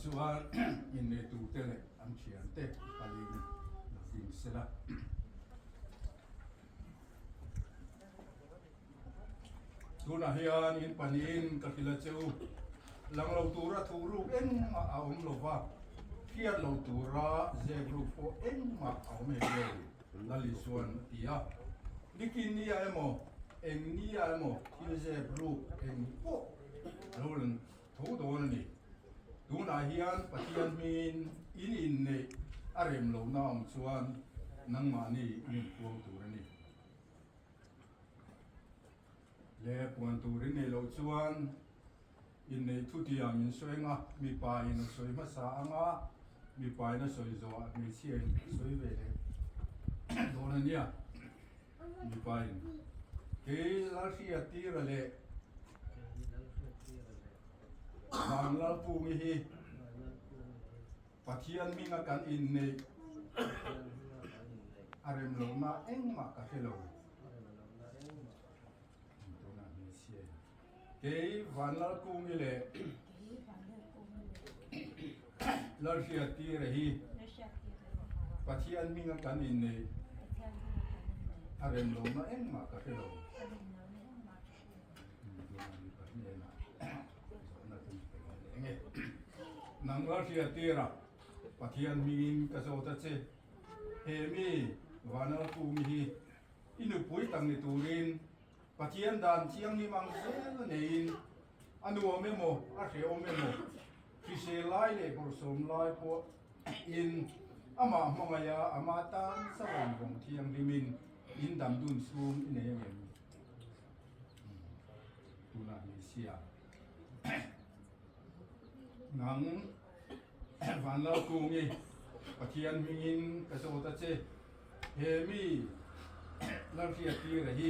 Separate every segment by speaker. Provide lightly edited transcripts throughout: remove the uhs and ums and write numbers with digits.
Speaker 1: chuan inneitute leh an thiante kalin lo ding sela. Tunah hian in pahnihin ka hrilh a che u, lang lo tura thuh ruk engmah a awm lo va, hriat lo tura zep ruk pawh engmah a awm hek lo, Lal Isuan a ti a. Nikin nia emaw, eng nia emaw thil zep ruk eng pawh a lo lang tho dawn a ni. Tunah hian Pathian hmingin in inneih a rem lohna awm chuan nangmahni in inpuang tur a ni. Le puan tur in neih loh chuan inneih thutiam in sawi anga, mipa in a sawi hmasa anga, mipa in a sawi zawhah hmeichhia in a sawi ve leh dawn a nia. Mipa in kei Lalhriatira leh Vanlalpungi hi Pathian hminga kan inneih a rem lohna engmah ka hre lo. Tunah hmeichhia in kei Vanlalkungi leh Lalhriatira hi Pathian hminga kan inneih a rem lohna engmah ka hre lo. Nang Lalhriattir a, Pathian hmingin ka zawt a che. He mi Vanlalkungi hi i nupui tak ni turin Pathian dan thianghlim ang zel a neiin a nuam emaw a hrehawm emaw hrisel lai leh bawrhsawm lai pawh in amah hmangaih a ama tan sawn vawng thianghlimin in dam dun chhung i nei angem? Tunah hmeichhia nang Vanlalkungi Pathian hmingin ka zawt a che. He mi Lalhriatira hi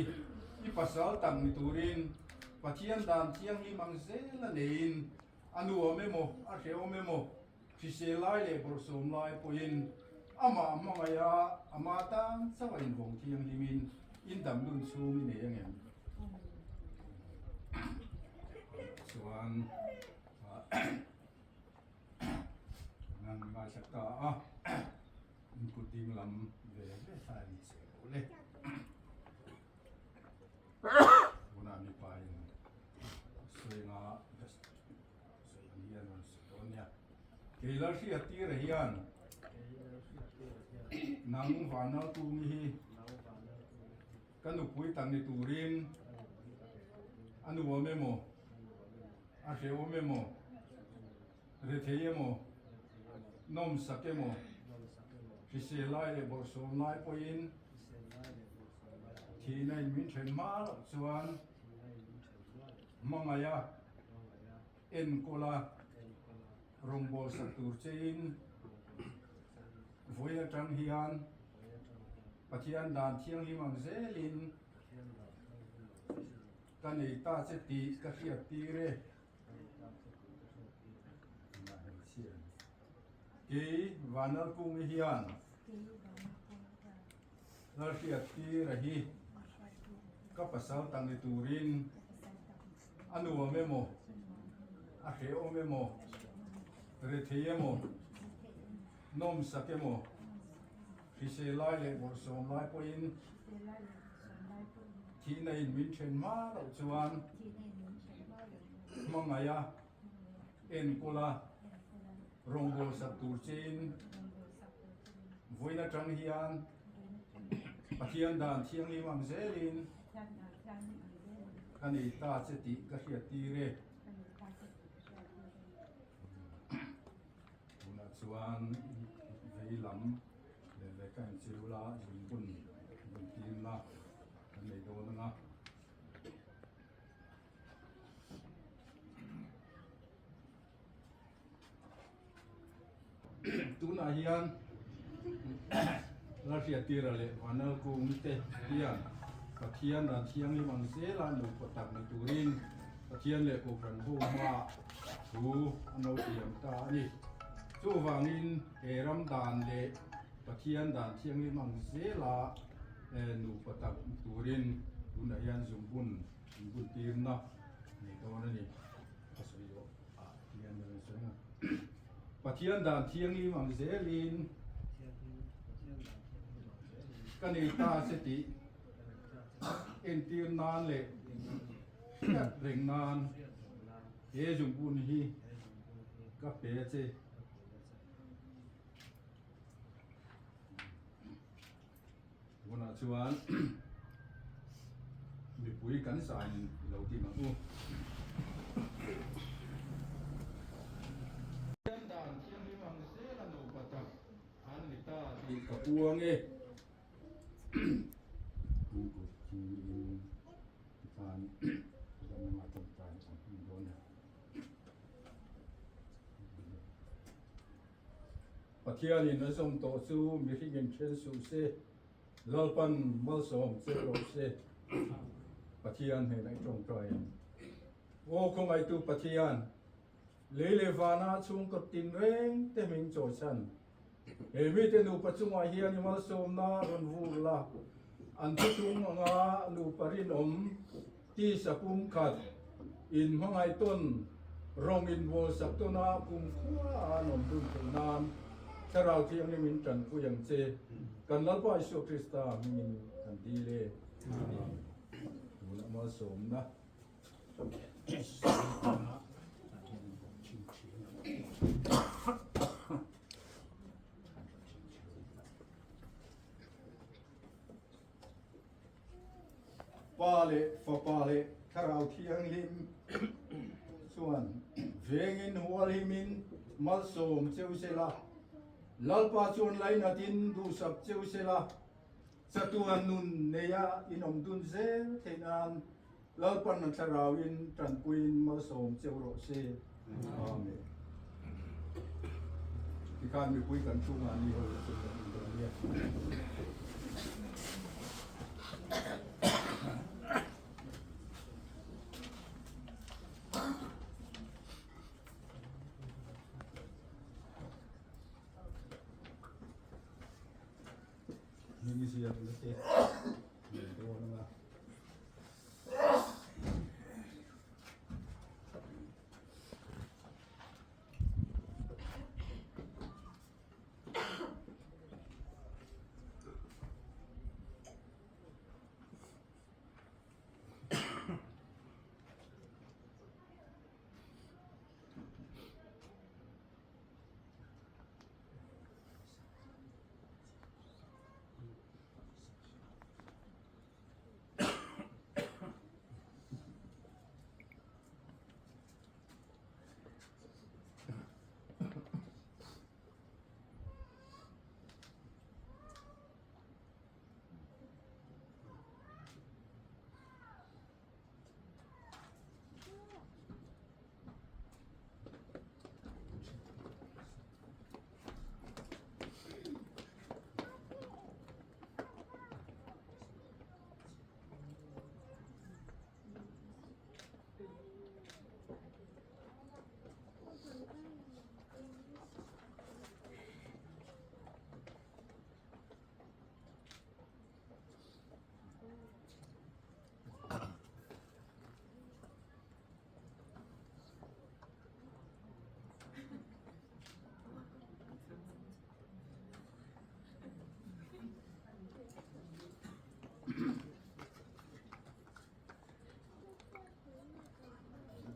Speaker 1: i pasal tak ni turin Pathian dan thianghlim ang zel a neiin a nuam emaw a hrehawm emaw hrisel lai leh bawrhsawm lai pawhin amah hmangaih a, ama tan chauh a invawng thianghlimin in dam dun chhung i nei angem? Chuan nan ngaithla ta a, in kut ding lam ve ve thlai ni se pawh le. Tunah mipa in sawi nga Sawi ang hian rawn sawi dawn nia. Kei Lalhriatira hian nang Vanlalkungi hi ka nupui tak ni turin a nuam emaw, a hrehawm emaw, rethei emaw, nawmsak emaw, hrisel lai leh bawrhsawm lai pawhin thihna in min then hma loh chuan hmangaih a, enkawl a, rawngbâwl sak tûr chein vawi aṭang hian Pathian dan thianghlim ang zêlin ka nei ta che tih ka hriattîr e. Kei Vanlalkungi hian Lalhriattîra hi ka pasal tak ni tûrin a nuam emaw, a hrehawm emaw, rethei emaw, nawmsak emaw, hrisel lai leh bawrhsawm lai pawhin thihna in min then hma loh chuan hmangaih a, enkawl a, rawngbâwl sak tûr chein vawiin aṭang hian Pathian dan thianghlim ang zêlin ka nei ta che tih ka hriattir e. Tunah chuan vei lam leh leh ka inchil ula zungbun buntirna kan nei dawn ang a. Tunah hian Lalhriatira leh Vanalkung te hian Pathian ran thianghlim ang zela nupa tak ni turin Pathian leh Kohhran ho hmaah thu an lo tiam ta a ni. Chuvangin he ram dan leh Pathian dan thianghlim ang zela nupa tak ni turin tunah hian zungbun inbuntirna nei dawn a ni. Ka sawi zawh ah hian a rawn sawi ang. Pathian dan thianghlim ang zelin ka nei ta che tih entir nan leh hriat reng nan he zungbun hi ka pe a che. Tunah chuan mipui kan sain i lo ti ang u. Pathian dan thianghlim ang zel a nupa tak an ni ta tih ka puang e. An kut chungin tikhan dam lama tawngtai an hmang dawn a. Pathianin a zawm tawh chu mihringin then suh se, Lalpan malsawm che rawh se. Pathian hnenah i tawngtai ang. Aw khawngaihtu Pathian, lei leh vana chhungkaw tinreng te hming chawichhan. He mite nupa chungah hian i malsawmna rawn vur la, an thuchung anga nupa rinawm tisa pumkhat in hmangaih tawn rawng inbualsak tawna kumkhua a an awm dun theih nan Thlarau Thianghlim in tanpui ang che. Kan Lalpa Isua Krista hmingin kan dil e. Amen. Tunah malsawmna. Pa leh Fapa leh Thlarau Thianghlim chuan vengin hualhimin malsawm cheu sela, Lalpa chuan lainatin duhsak cheu sela, Chatuan nun neia inawm dun zel theih nan Lalpan a thlarauin tanpuiin malsawm cheu rawh se. Amen. Tikhan mipui kan chungah ni ho chu kan in dawn nia. Hming ziak na te nei dawn anga.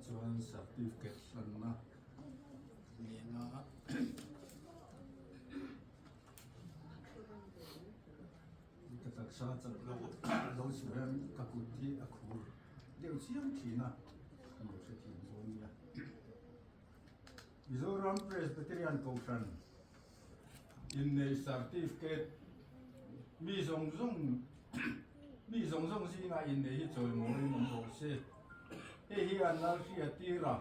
Speaker 1: Chuan certificate hlanna nena ka taksa chak lo lo chu hian ka kut hi a khur deuh chiam thin a ka lo hrethiam dawn nia. Mizoram Presbyterian Kohhran innei certificate mi zawng zawng mi zawng zawng zingah innei hi chawimawiin awm rawh se. Hei hi an Lalhriatira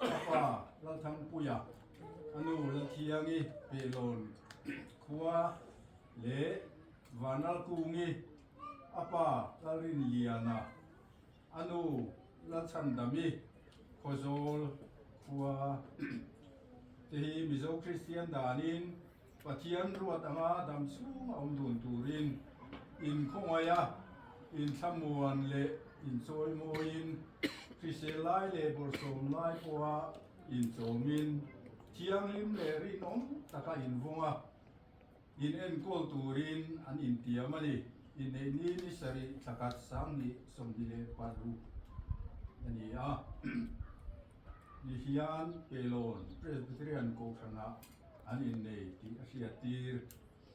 Speaker 1: a pa Lalthangpuia a nu Lalthiangi Pehlawn khua leh Vanlalkungi a pa Lalrinliana A nu Lalchhandami Khawzawl khua te hi Mizo Kristian danin Pathian ruat anga dam chhung a awm dun turin inkhawngaih a, inthlamuan leh inchawimawiin, hrisel lai leh bawrhsawm lai pawha inchawmin. Thianghlim leh rinawm taka invawng a, in enkawl turin an intiam a ni. Inneih ni ni sarih thla khat 2026 a ni a. Ni hian Pelawn Presbyterian Kohhranah an innei tih a hriattir.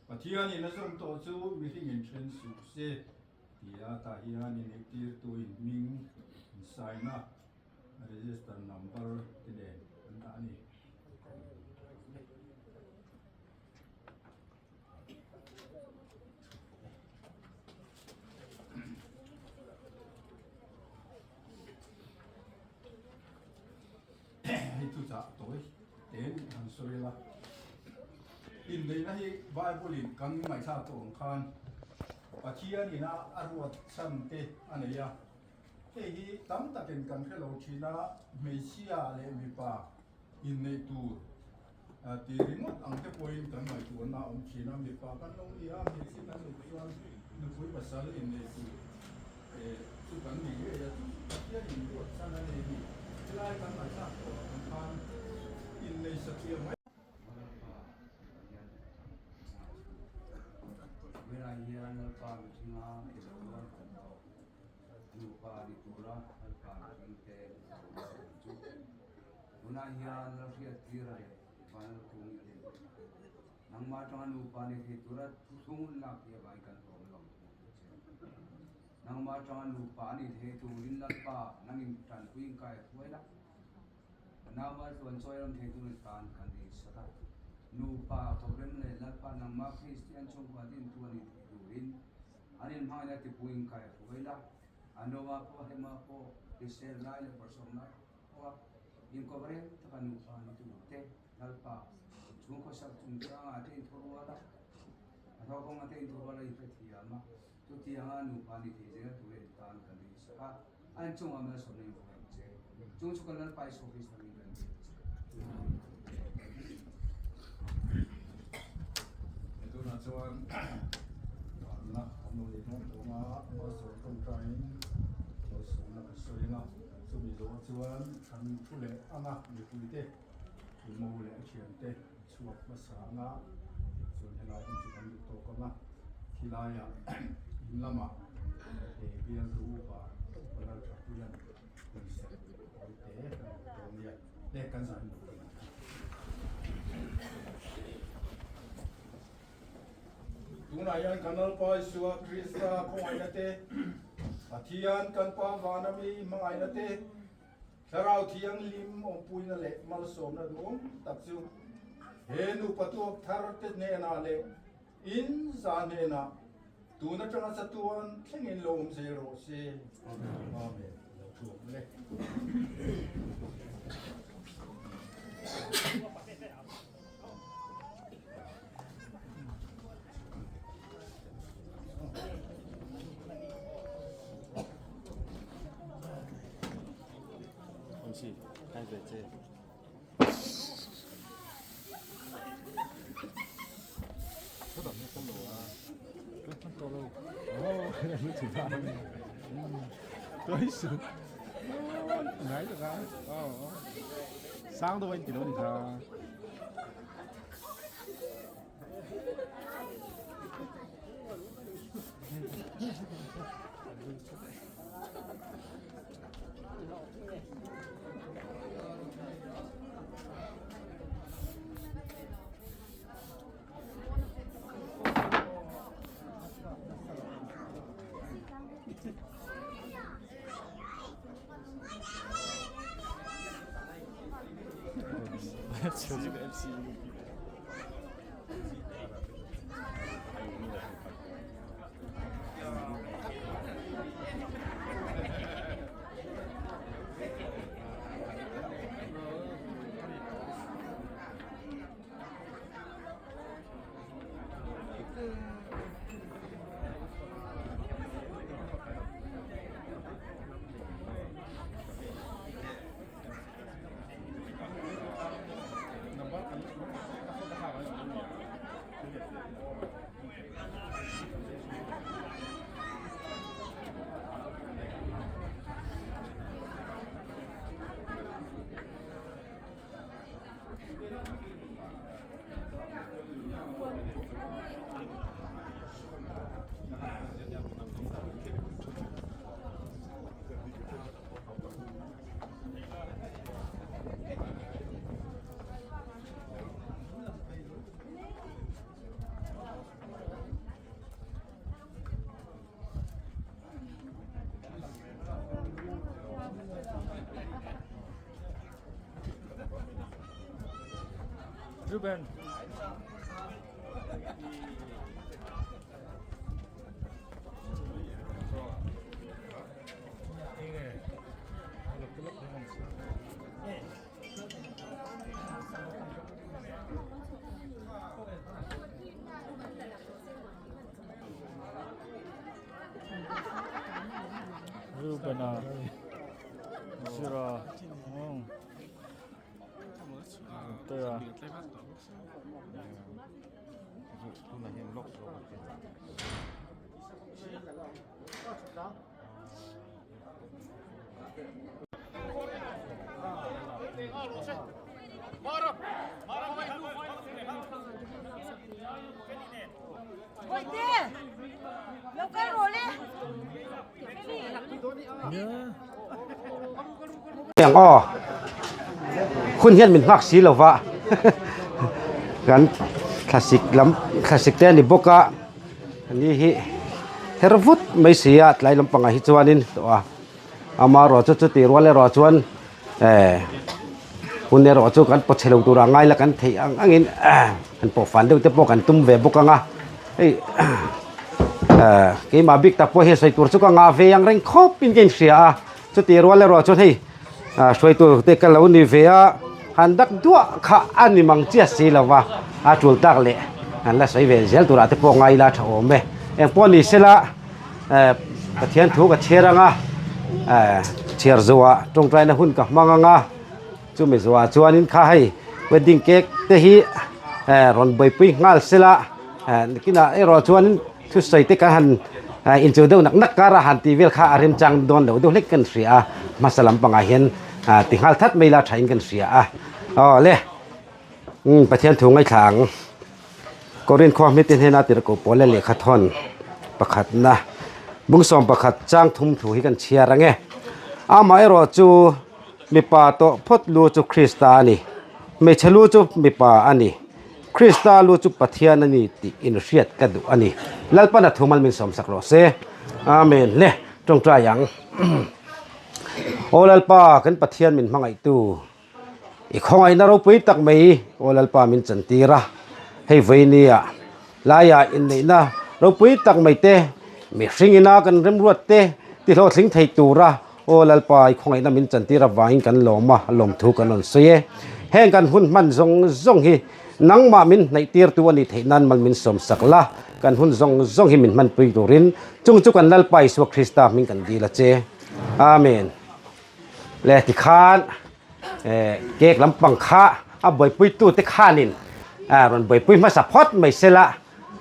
Speaker 1: Pathianin a zawm tawh chu mihringin then suh se tia tah hian inneihtirtuin hming an sign a. Register number te nen an dah a ni. Hei chu chah tawi ten han sawi la. Inneihna hi Bible in kan ngaihthlak tawh ang khan Pathian ina a ruat chhan te a nei a. Hei hi tam takin kan hre lo thin a, hmeichhia leh mipa inneih tur ti ringawt ang te pawhin kan ngaihtuahna a awm thin a, mipa kan lo ni a, hmeichhia kan nih chuan nupui pasal inneih tur chu kan ni ngei a, chu chu Pathian inruat chhan a nei a ni. Helai kan ngaihthlak tawh ang khan inneih satliah mai.
Speaker 2: Lalpa Pathian Tunah hian Lalpa mihringa i lo rual kawm tawh. Nupa ni tura Lalpa mihringte lo rual kawm chu. Tunah hian Lalhriattira leh Vanlalkung i din. Nangmah atanga nupa ni thei tura thuthlung lak hi avangin kan hlawm lawm thu che. Nangmah atanga nupa ni thei turin Lalpa nangin tanpuiin kai hruai la. Naumal tluan chawi ram thei tur tan kan ei sak a. Nupa kawprem leh Lalpa nangmah Kristian chhungkua din tu a ni thei turin an inhmangaihna tipuiin kai hruai la. A noa pawh hema pawh hrisel lai leh bawrhsawm lai pawha inkawprem taka nupa ni turte Lalpa chhungkaw sak chungchangah te inthurual a, a thawkawngah te inthurual a inhrethiam a. Chutianga nupa ni thei zel turin tan kan ei sak a. An chungah malsawmna in vuah ang che. Chung chu kan Lalpa Isua Krista hming kan dil che.
Speaker 1: He tunah chuan vanna kan lo nei dawn tawh a, Pastor tawngtaiin malsawmna kan sawi ang a, chumi zawh chuan kan thu leh ang a, mipuite i mo leh a thiante chhuak hmasa ang a, chuan helai hun chu kan duh tawk ang a, khilaiah in lamah he bialtu upa Upa Lalthapuia'n pawisa kawi te kan duh dawn nia, le kan zah in lo kal ang. Tunah hian kan Lalpa Isua Krista khawngaihna te, Pathian kan Pa vana mi hmangaihna te, Thlarau Thianghlim awmpuina leh malsawmna duhawm tak chu he nupa tuak thar te hnenah leh in za hnenah tun atanga chatuan thlengin lo awm zel rawh se. Amen. Lo thu awm le.
Speaker 3: MC, hai về chơi. Sáng đâu anh chỉ nói ra.
Speaker 4: Ruben. Ruben a zira te a.
Speaker 5: Ang aw hun hian min nghak si lova kan thlasik lam thlasik te a ni bawk a ni hi her vut mai si a tlai lampangah hi chuanin tawh a amaherawh chu chuti rual erawh chuan eh hun erawh chu kan pawchhe lo turah ngai la kan theih ang angin han pawh fan deuh te pawh kan tum ve bawk ang a hei eh keimah bik tak pawh hian sawi tur chu ka ngah ve ang reng khawp in ka inhria a chuti rual erawh chuan hei ah hruaitu te ka lo ni ve a han dak duah kha a ni mang chiah si lo va a tul tak leh an la sawi ve zel turah te pawh ngai ila tha awm e engpawh ni sela. Eh Pathian thu ka chhiar anga eh chhiar zuah tawngtaina hun ka hmang anga chumi zuah chuanin kha hei wedding cake te hi eh rawn buaipui nghal sela eh nikinah erawh chuanin thusawi te kan han eh incheu deuh nak nak kara han tih vel kha a remchang dawn loh deuh hlek kan hria a hmasa lampangah hian ah ti nghal that mai la thain kan hria a aw le umm Pathian thu ngaithla ang. Korin khua hmite hnena tirhkoh pawl leh lehkha thawn pakhatna bungsawm pakhat chang thum thu hi kan chhiar ang e. Amaherawh chu mipa tawh phawt lu chu Krista a ni, hmeichhe lu chu mipa a ni, Krista lu chu Pathian a ni tih inhriat ka duh a ni. Lalpan a thu mal min sawmsak rawh se. Amen. Le, tawngtai ang. Aw Lalpa, kan Pathian min hmangaihtu. I khawngaihna ropui tak mai aw Lalpa min chantir a, hei vawinia laia inneihna ropui tak mai te, mihring ina kan remruat te ti hlawhtling thei tura aw Lalpa i khawngaihna min chantir avangin kan lawm a, lawmthu kan rawn sawi e. Heng kan hun hman zawng zawng hi nangmah min hnaihtirtu a nih theih nan mal min sawmsak la, kan hun zawng zawng hi min hmanpui turin chung chu kan Lalpa Isua Krista hming kan dil a che. Amen. Le tikhan cake lampang kha a buaipui tu te khanin rawn buaipui hmasa phawt mai sela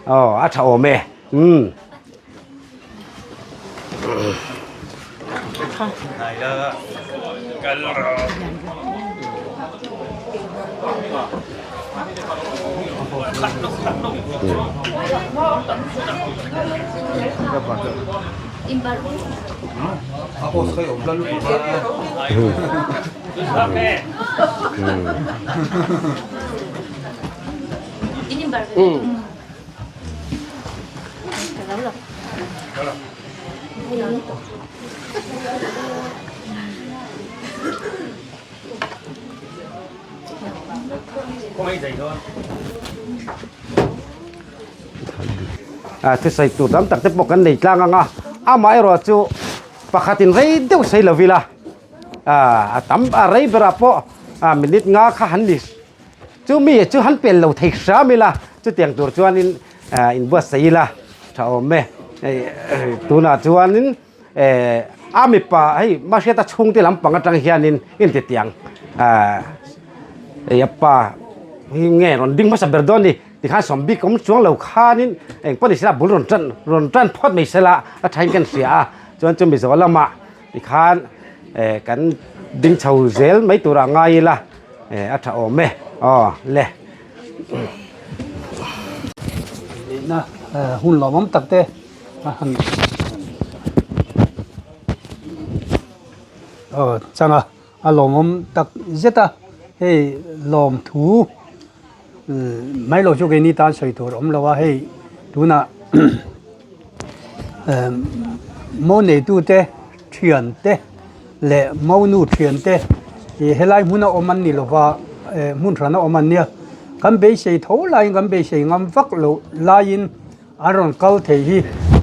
Speaker 5: aw a tha awm e umm. Thusawi tur tam tak te pawh kan nei tlang ang a, amaherawh chu pakhatin rei deuh sawi lo ila a tam a rei berah pawh minute nga kha han ni chu mi chu han pel lo thei hram ila chutiang tur chuanin inbuatsaih ila tha awm e tunah chuanin. Eh a mipa hei mahriata chhungte lampang atang hianin intitiang ah hei a pa hi nge rawn ding hmasa ber dawn ni tikhan sawm bik awm chuang lo khanin eng pawh ni sela bul rawn tan rawn tan phawt mai sela a thain kan hria a chuan chumi zawh lamah tikhan eh kan ding chho zel mai turah ngai ila eh a tha awm e aw le.
Speaker 6: Neihna hun lawmawm tak te. Aw changa a lawmawm tak zet a hei lawmthu mai lo chu keini tan sawi tur a awm lo a hei tunah mo neitute thian te leh monu thian te ih helai hmuna awm an ni lova eh hmun hrana awm an nia. Kan beisei tho laiin kan beisei ngam vak loh laiin an rawn kal thei hi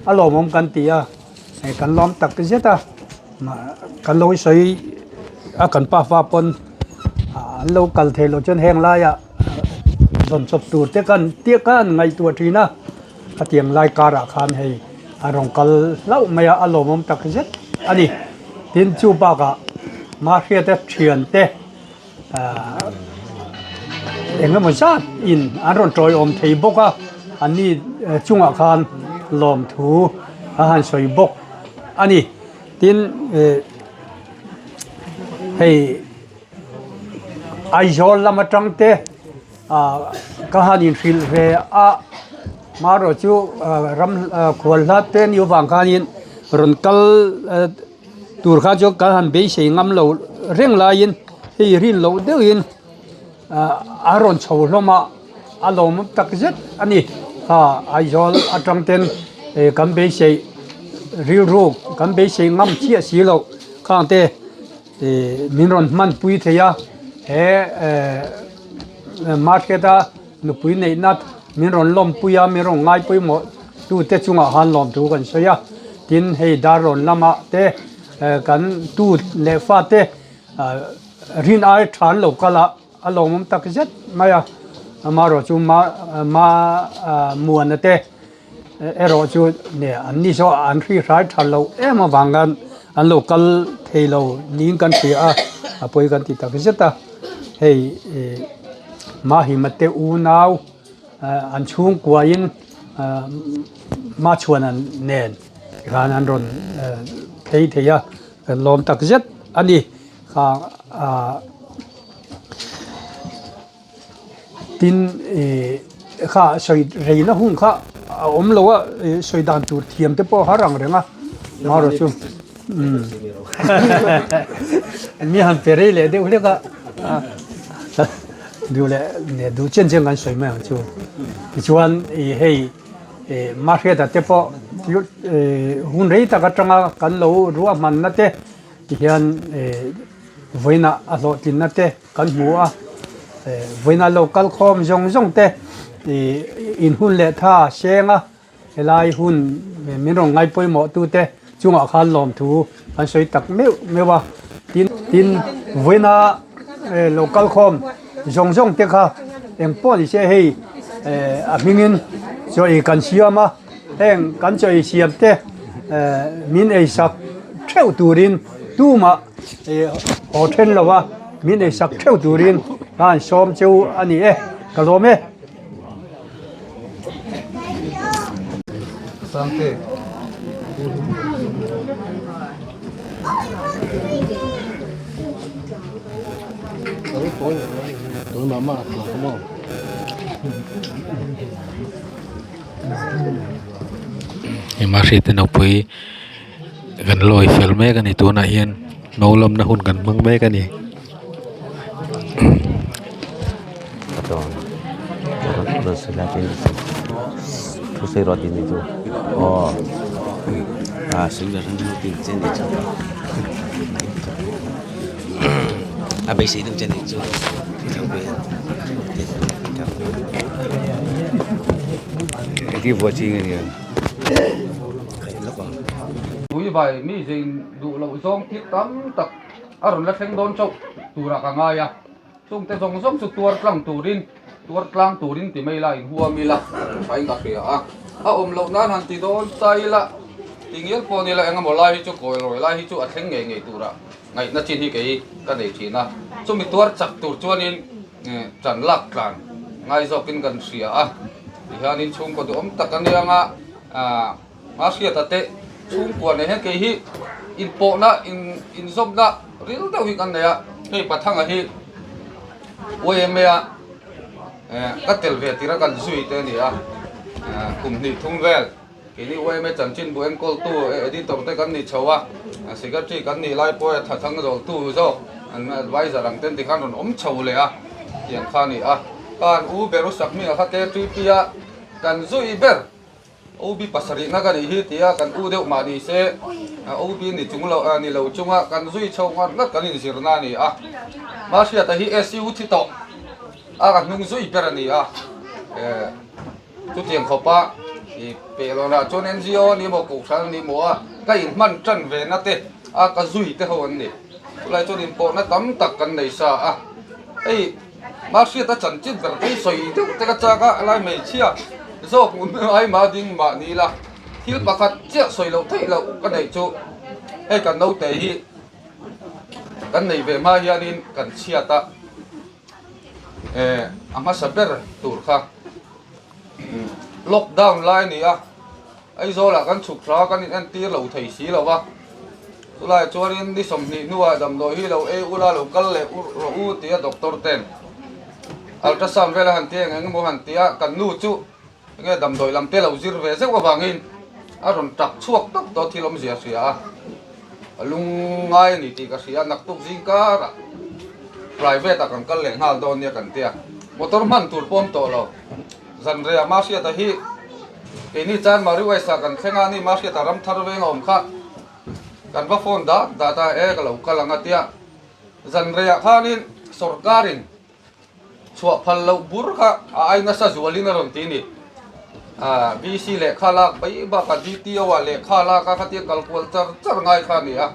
Speaker 6: a lawmawm kan ti a, hei kan lawm tak zet a, kan lo sawi a kan pa fa pawn an lo kal thei loh chuan heng laiah zawn chawp tur te kan tih khan ngaihtuah thin a, khatiang lai karah khan hei an rawn kal hlauh mai a, a lawmawm tak zet a ni. Tin chu bakah Mahriata thiante. Eng emaw zat in an rawn tawiawm thei bawk a, an ni chungah khan lawmthu a han sawi bawk a ni. Tin hei Aizawl lam atang te ka han inhrilh ve a, marawh chu ram khual hlat te ni avang khanin rawn kal. Tur kha chu kan han beisei ngam lo reng laiin hei rin loh deuhin a rawn chho hlawm a, a lawm tak zet a ni. Kha Aizawl atang ten kan beisei rilru kan beisei ngam chiah si loh khang te min rawn hmanpui thei a, he market a nupui neihna min rawn lawmpui a, min rawn ngai pawimawh tute chungah khan lawmthu kan sawi a, tin hei Darlawn lamah te kan tu leh fate rin ai tha an lo kal a, a lawmawm tak zet mai a, amaherawh chu ma ma muana te erawh chu ne an ni zawh an hrihrai tha lo em avang khan an lo kal thei lo niin kan hria a, a pawi kan ti tak zet a, hei Mahima te unau an chhungkuain Machhuana nen khan an rawn phei thei a, kan lawm tak zet a ni kha ah. Tin ih kha sawi reina hun kha a awm lo a ih sawi dan tur thiam te pawh a har ang reng a marawh chu umm mi han pe rei leh deuh hlek a duh leh duh chen chen kan sawi mai ang chu tichuan ih hei ih mahriata te pawh ih hun rei tak atanga kan lo ruahmanna te tihian ih vawiinah a hlawhtlinna te. Kan hmu a, vawiina lo kal khawm zawng zawng te in hun leh tha seng a, helai hun min rawn ngai pawimawh tu te chungah khan lawmthu kan sawi tak meuh meuh a, tin tin vawiina lo kal khawm zawng zawng te kha eng pawh ni se hei a hmingin chaw ei kan siam a, heng kan chaw ei siam te min ei sak theuh turin tumah. Haw then lo a, min ei sak theuh turin ka han sawm cheu a ni e, ka lawm e.
Speaker 7: Hei nupui. Kan lawi fel mek a ni tunah hian no lamna hun kan hmang mek a ni.
Speaker 2: Tui vai mi zein duh loh zawng thil tam tak a rawn la thleng dawn chauh turah ka ngai a, chungte zawng zawng chu tuar tlang turin tuar tlang turin ti mai ila inhuam ila thain ka hria a, a awm loh nan han ti dawn ta ila ti ngial pawh ni ila engemaw lai hi chu kawi rawi lai hi chu a thleng ngei ngei turah ngaihna chin hi kei ka nei thin a, chumi tuar chak tur chuanin ṭan lak tlan ngai zawkin kan hria a, tihianin chhungkaw duhawm tak a nia nga. A hriata te chhungkua nei hian kei hi inpawhna inzawmna ril deuh hi kan nei a, hei Pathanga hi YMA a ka tel ve tir a kan zui te a ni a, kum hnih thum vel keini YMA chanchinbu enkawltu editor te kan ni chho a, secretary kan nih lai pawh thathang zawltu zawk an adviser ang ten tikhan rawn awm chho leh a tiang kha a ni a, kan u Berusak hming a kha KTP a kan zui ber. OB pasarihna ka nih hi tia kan u deuh mah ni se OB ni chung lo ni lo chunga kan zui chho ngat ngat kan inzirna a ni a. Mahriata hi SU thi tawh
Speaker 8: A ka hnung zui ber a ni a, chutiang khawpa i pehlohnah chuan NGO a ni maw, Kohhran a ni maw a, ka inhman tan ve na te a ka zui te ho an ni. Chulai chuan inpawhna tam tak kan nei sa a, hei Mahriata chanchin ber te hi sawi deuh te ka chak a, a lai hmeichhia zawk aima ding mah ni ila thil pakhat chiah sawi loh theih loh ka neih chu hei kan naute hi kan nei ve hma hianin kan chhiat a. Eh a hmasa ber tur kha lockdown lai a ni a, Aizawl ah kan chhuk thla kan in entir lo thei si lo va, chulai chuanin ni 20 hnuah damdawi hi lo ei ula lo kal leh rawh u tia doctor ten ultrasound vel a han tia eng eng emaw han tia kan nu chu enge damdawi lam te lo zir ve zeuh avangin a rawn tak chhuak tawp tawh thil awmzia a hria a. A lungngai a ni tih ka hria, naktuk zing karah private ah kan kal leh nghal dawn nia kan tia, motor hman tur pawm tawh lo. Zanriah Mahriata hi keini chuan Mari West ah kan thleng a ni, Mahriata ram thar veng a awm kha kan va phone dat dat a, e ka lo kal ang a tia. Zanriah khanin sawrkarin Chhuah phal loh bur kha a ai nasa zualin a rawn ti ni. VC lehkha lak mai bakah DTO ah lehkha lak a khatia kal kual char char ngai kha a ni a.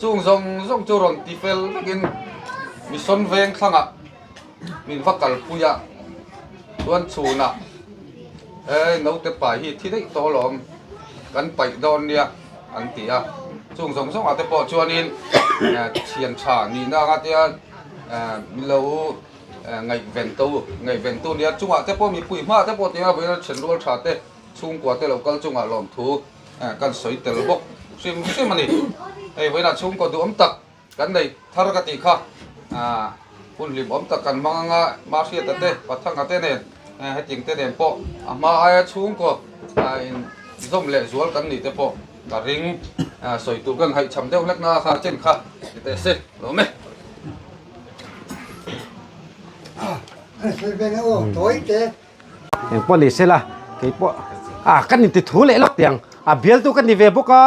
Speaker 8: Chung zawng zawng chu rawn ti fel vekin Mission veng thlangah min va kalpui a, chuan chhunah Hei naute pai hi thi daih tawh alawm kan paih dawn nia an ti a. Chung zawng zawngah te pawh chuanin thian tha nihna anga tia Min lo ngaihven to, ngaihven tu nia chungah te pawh mipui hma te pawh tia vawiin then rual tha te chhungkua te lo kal chungah lawmthu kan sawi tel bawk hrim hrim a ni. Hei vawiinah chhungkaw duhawm tak kan nei thar ka tih kha hun hlimawm tak kan hmang anga Mahriata te Pathanga te nen hetiang te nen pawh a hma aia chhungkaw in zawm leh zual kan nih te pawh ka ring sawi tur kan haihchham deuh hlek na kha chen kha ti teh se lo me.
Speaker 5: Eng pawh ni sela kei pawh ah kan inti thu leh lawk tiang a bialtu ka ni ve bawk a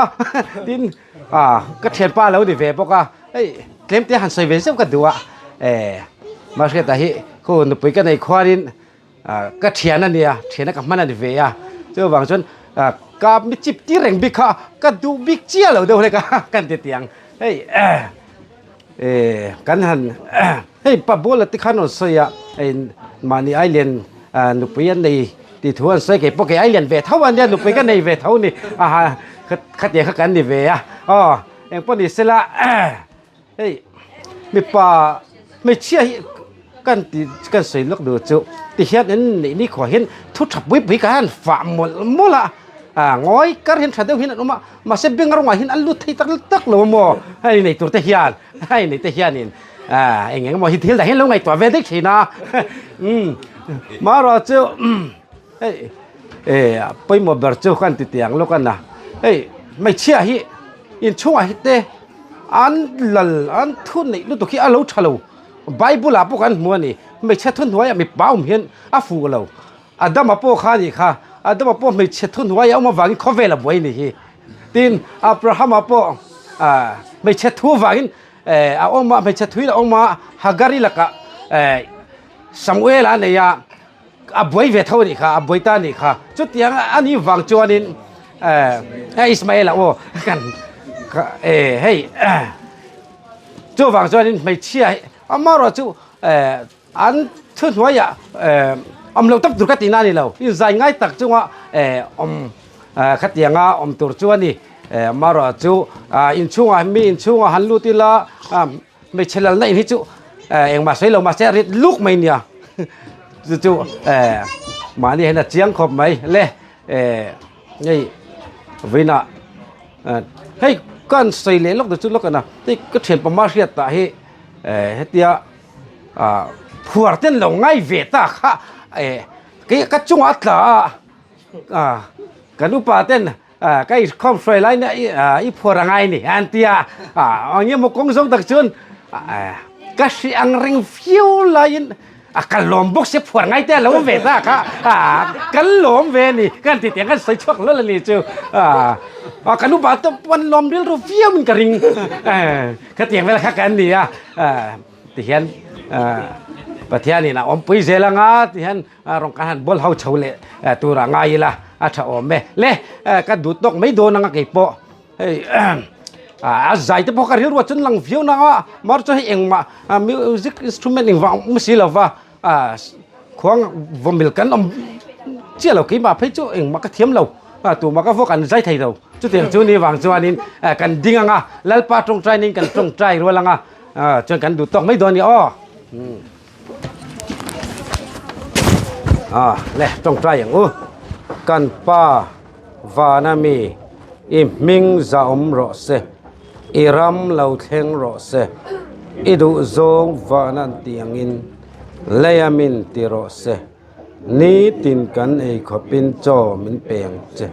Speaker 5: tin ah ka thianpa lo ni ve bawk a hei tlem te han sawi ve zeuh ka duh a eh Mahriata hi khu nupui ka nei khuanin ah ka thian a nia thian a ka hman a ni ve a chuvang chuan ah ka mi chip tir reng bik kha ka duh bik chiah lo deuh hlek a kan ti tiang hei eh Eh kan han hei pa bawla te khan rawn sawi a hei mahni ai lian nupui an nei tih thu an sawi kei pawh kei ai lian ve tho a nia nupui ka nei ve tho ni aha khatiang kha kan ni ve a aw eng pawh ni sela hei mipa hmeichhia hi kan ti kan sawi lawk duh chu tihian an neih ni khuah hian thu tha pui pui kan han fah mawlh mawlh a ah ngawi kar hian tha deuh hian an awm a mahse bank rawngah hian an lut thei tak tak lo maw hei nei tur te hian hei nei te hianin ah eng eng emaw hi thil dah hian lo ngaihtuah ve daih thin a umm marawh chu hei eh pawimawh ber chu kan ti tiang lawk a na hei hmeichhia hi inchhungah hi te an lal an thu neih lutuk hi a lo tha lo. Bible ah pawh kan hmu a ni, hmeichhe thuhnuaiah mipa awm hian a fuh lo. Adama pawh kha a nih kha, Adama pawh hmeichhe thuhnuaiah awm avangin khawvel a buai a nih hi. Tin, Abrahama pawh hmeichhe thu avangin a awm a, hmeichhe thuin a awm a, Hagari lakah Samuela a nei a, a buai ve tho a nih kha, a buai ta a nih kha. Chutiang a nih vang chuanin Ismaela aw kan hei. Chuvang chuanin hmeichhia hi amaherawh chu eh an thuhnuaiah eh awm loh tak tur ka tihna a ni lo. Inzai ngai tak chunga eh awm eh khatianga awm tur chu a ni. Eh amaherawh chu ah inchhungah mi inchhungah han lut ila ah hmeichhe lalna in hi chu eh engmah sawi lo mahse a rit luk mai nia chu chu eh mahni hian a chiang khawp mai le eh hei vawiinah. Hei kan sawi leh lawk chu lawk a na hei ka thian pama hriat tah hi eh hetia ah phuar ten lo ngai ve ta kha eh kei ka chungah a tla a ah kan upa ten ah ka inkhawm hruai lai na i phuar a ngai a ni an tia ah eng emaw kawng zawng tak chuan ah ka hri ang reng viau laiin A ka lawm bawk sia phuar ngai te a lo ve ta kha a kan lawm ve a ni kan ti tiang kan sawi chhuak hlawl a ni chu a kan upa te pawh an lawm rilru viau in ka ring khatiang vel kha kan ni a tihian. Pathianin a awmpui zel anga ti hian rawn kan han bawl ho chho leh tur a ngai ila a tha awm e. Le ka duh tawk mai dawn anga kei pawh hei a zai te pawh ka rilru a chun lang viau nang a, mar chu hei engmah music instrument engvang awm si lo va, khuang vawmil kan awm chiah lo keimah phei chu engmah ka thiam lo tumah ka vawk an zai thei lo chutiang chu ni vang chuanin kan ding anga Lalpa tawngtainin kan tawngtai rual anga chuan kan duh tawk mai dawn a ni aw. Le tawngtai ang u kan pa vana mi i hming zahawm rawh se i ram lo thleng rawh se i duh zawng vana an tih angin leia min ti rawh se nitin kan ei khawpin chaw min pe ang che.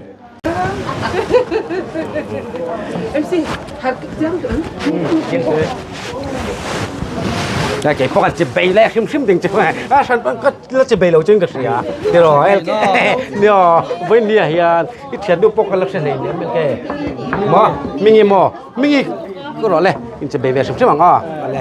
Speaker 5: Kei pawh kan chi bei leh hrim hrim ding chu a hran pawh ka la chi bei lo chuan ka hria tiraw nia vawiin ni ah hian i thian nu pawh ka la hre hlei nia hmel ke maw mingi maw mingi ka rawh le in chi bei ve hrim hrim ang aw le.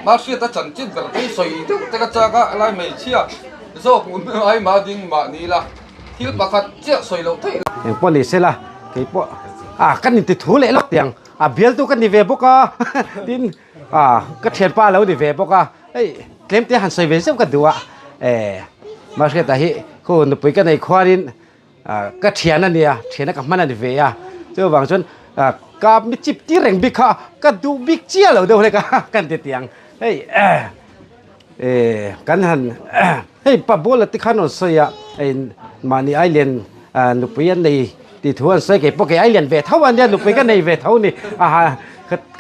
Speaker 8: Mahriat a chanchin ber te hi sawi deuh te ka chak a, lai hmeichhia zawk ai mah ding mah ni ila. Thil pakhat chiah sawi loh theih lo.
Speaker 5: Eng pawh ni sela kei pawh ah kan inti thu leh lawk tiang a bialtu ka ni ve bawk a tin ah ka thianpa lo ni ve bawk a hei tlem te han sawi ve zeuh ka duh a eh Mahriata hi khu nupui ka nei khuanin ah ka thian a nia thiana ka hman a ni ve a chuvang chuan ah ka mi chip tir reng bik kha ka duh bik chiah lo deuh hlek a kan ti tiang hei eh. Eh kan han hei pa bola te khan rawn sawi a hei mahni ai lian nupui an nei tih thu an sawi kei pawh kei ai lian ve tho a nia nupui ka nei ve tho ni aha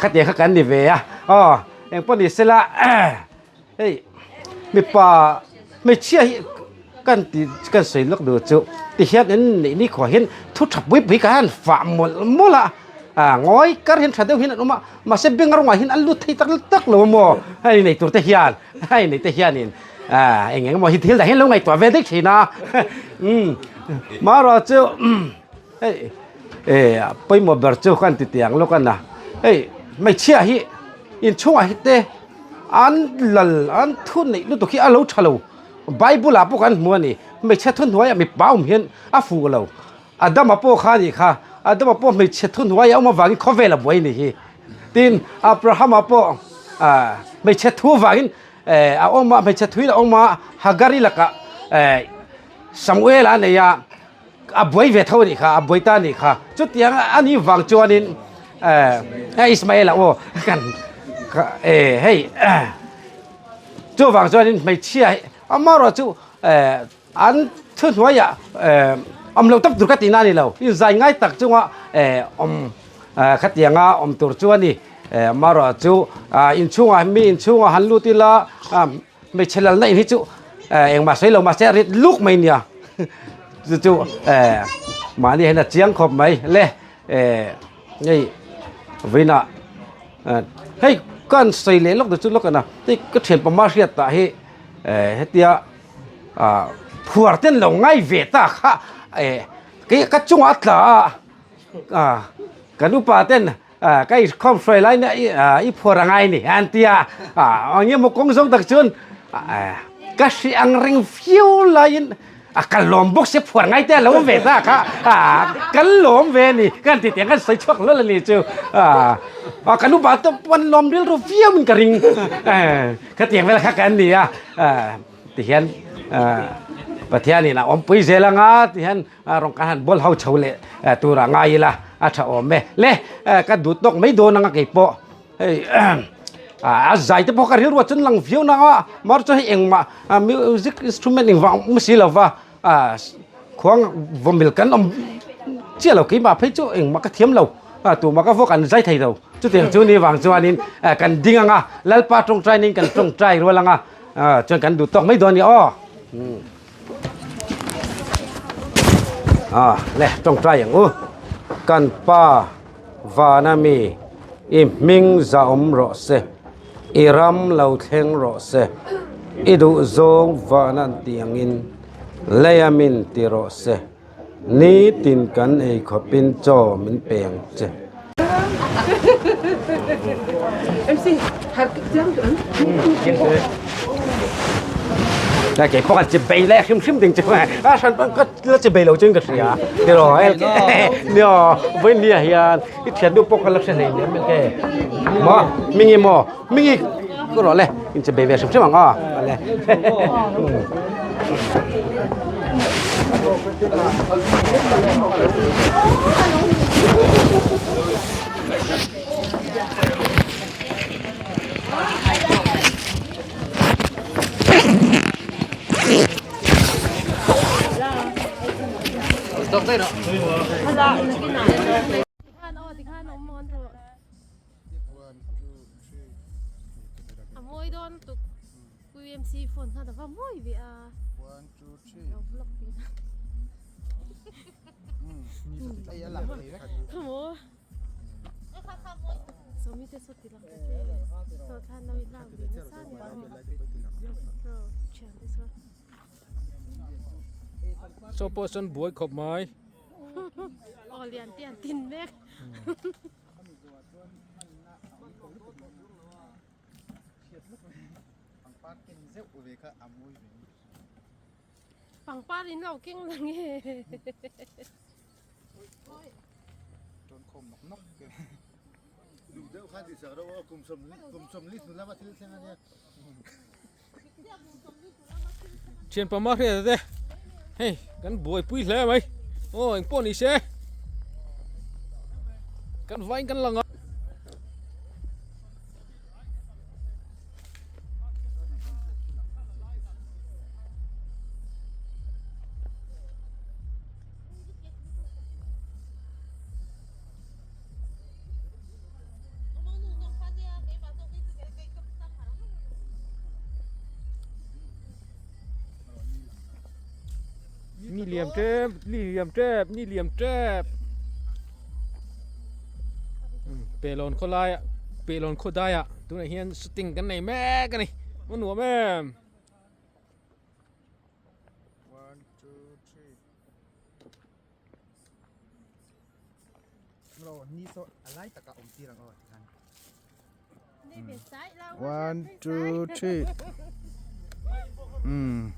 Speaker 5: khatiang kha kan ni ve a aw eng pawh ni sela hei mipa hmeichhia hi kan ti kan sawi lawk duh chu tihian in neih ni khawh hian thu tha pui pui kan han fah mawlh mawlh a ah ngawi kar hian tha deuh hian an awm a mahse bank rawngah hian an lut thei tak tak lo a maw hei nei tur te hian hei nei te hianin ah eng eng emaw hi thil dah hian lo ngaihtuah ve daih thin a umm marawh chu hei eh pawimawh ber chu kan ti tiang lawk a na hei hmeichhia hi inchhungah hi te an lal an thu neih lutuk hi a lo tha lo. Bible ah pawh kan hmu a ni, hmeichhe thuhnuaiah mipa awm hian a fuh lo. Adama pawh kha a nih kha, Adama pawh hmeichhe thuhnuaiah awm avangin khawvel a buai a nih hi. Tin, Abrahama pawh hmeichhe thu avangin a awm a, hmeichhe thuin a awm a, Hagari lakah Samuela a nei a, a buai ve tho a nih kha, a buai ta a nih kha. Chutiang a nih vang chuanin Ismaela aw kan hei. Chuvang chuanin hmeichhia hi amaherawh chu eh an thuhnuaiah eh awm loh tak tur ka tihna a ni lo. Inzai ngai tak chunga eh awm eh khatianga awm tur chu a ni. Eh amaherawh chu ah inchhungah mi inchhungah han lut ila ah hmeichhe lalna in hi chu eh engmah sawi lo mahse a rit luk mai nia. Chu chu eh mahni hian a chiang khawp mai le eh hei vawiinah. Hei kan sawi leh lawk chu lawk a na hei ka thian pama hriat tah hi eh hetia ah phuar ten lo ngai ve ta kha eh kei ka chungah a tla a ah kan upa ten ah ka inkhawm hruai lai na i phuar a ngai ni an tia ah eng emaw kawng zawng tak chuan eh ka hri ang reng viau laiin A ka lawm bawk sia phuar ngai te a lo ve ta kha a kan lawm ve a ni kan ti tiang kan sawi chhuak hlawl a ni chu a kan upa te pawn lawm rilru viau in ka ring khatiang vel kha kan ni a tihian Pathianin a awmpui zel anga tihian rawn kan han bawl ho chho leh tur a ngai ila a tha awm e le ka duh tawk mai dawn anga kei pawh. Hei a zai te pawh ka rilru a chun lang viau nang a mar chu hei engmah music instrument engvang awm si lo va khuang vawmil kan awm chiah lo keimah phei chu engmah ka thiam lo tumah ka vawk an zai thei lo chutiang chu ni vang chuanin kan ding anga Lalpa tawngtainin kan tawngtai rual anga chuan kan duh tawk mai dawn a ni aw. Ah le tawngtai ang u. Kan pa vana mi i hming za awm rawh se, i ram lo thleng rawh se, i duh zawng vana an tih angin leia min ti rawh se. Nitin kan ei khawpin chaw min pe ang che. Kei pawh kan chi bei leh hrim hrim ding chu a hran pawh ka la chi bei lo chuan ka hria tiraw nia vawiin ni ah hian i thiannu pawh ka la hre hlei hle mai ke maw mingi maw mingi ka rawh le in chi bei ve hrim hrim ang aw le.
Speaker 7: Saw pawh sawn buai khawp mai.
Speaker 9: Pangpar in lo keng la nge.
Speaker 7: Thian pama hriat te hei kan buaipui hle mai aw engpawh ni se kan vain kan lang a. Ni liam tep ni liam tep ni liam tep pelawn khawlai ah pelawn khawdai ah tunah hian shooting kan nei mek a ni a nuam em.
Speaker 3: One, two, three. Hmm.